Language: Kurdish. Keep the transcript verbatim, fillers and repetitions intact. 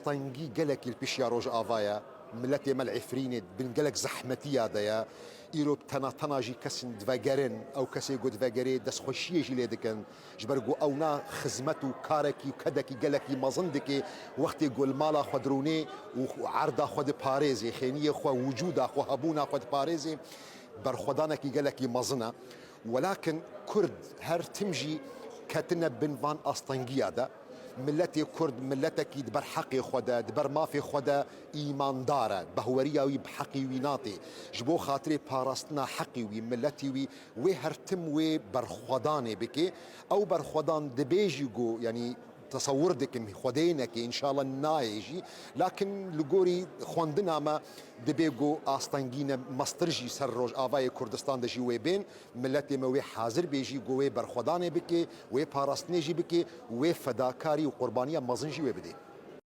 Tengî gelekî li pişiya Rojava ye. Miletê me li Efrînê bin gelek zehmetiya de ye. Îro tena tena jî kesên divegerin, ew kesê ku divegerê destxweşiyê jî lê dikin. Ji ber ku ew na xizmet û karekî û kedekî gelekî mezin dike, wextê ku li mala xwe dirûnê û erda xwe diparêzê, xêniyê xwe, wicûda xwe, hebûna xwe diparêzê, berxwedanekî gelekî mezin e. Welakin Kurd her tim jî ketine bin van astengiya de. Miletê Kurd miletekî di ber heqê xwe de, di ber mafê xwe de îmandar e. Behweriya wî bi heqê wî natê. Ji bo xatirê parastina heqê wî, miletê wî, wê her tim wê berxwedanê bike. Ew berxwedan dibê jî ku, yanî, tesewir dikim, xwedênekê, înşallah nayê jî. Lakin li gorî xwendina me dibê ku astengî ne mestir jî ser Rojavayê Kurdistan de jî wê bên. Miletê me wê hazir bê jî ku wê berxwedanê bike, wê parastinê jî bike, wê fedakarî û qurbaniya mezin jî wê bidê.